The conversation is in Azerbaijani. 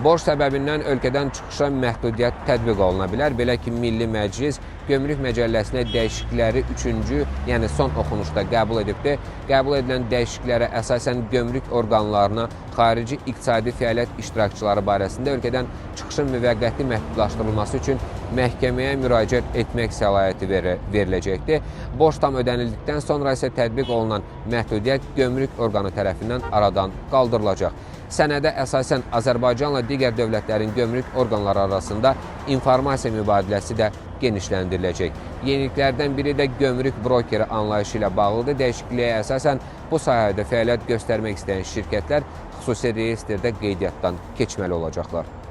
Borc səbəbindən ölkədən çıxışa məhdudiyyət tətbiq oluna bilər. Belə ki, Milli Məclis Gömrük Məcəlləsinə dəyişiklikləri üçüncü, yəni son oxunuşda qəbul edibdir. Qəbul edilən dəyişikliklərə əsasən gömrük orqanlarına xarici iqtisadi fəaliyyət iştirakçıları barəsində ölkədən çıxışın müvəqqəti məhdudlaşdırılması üçün məhkəməyə müraciət etmək səlahiyyəti veriləcəkdir. Borc tam ödənildikdən sonra isə tətbiq olunan məhdudiyyət gömrük orqanı tərəfindən aradan qaldırılacaq. Sənədə əsasən Azərbaycanla digər dövlətlərin gömrük orqanları arasında informasiya mübadiləsi də genişləndiriləcək. Yeniliklərdən biri də gömrük brokeri anlayışı ilə bağlıdır. Dəyişikliyə əsasən bu sahədə fəaliyyət göstərmək istəyən şirkətlər xüsusi reyestrdə qeydiyyatdan keçməli olacaqlar.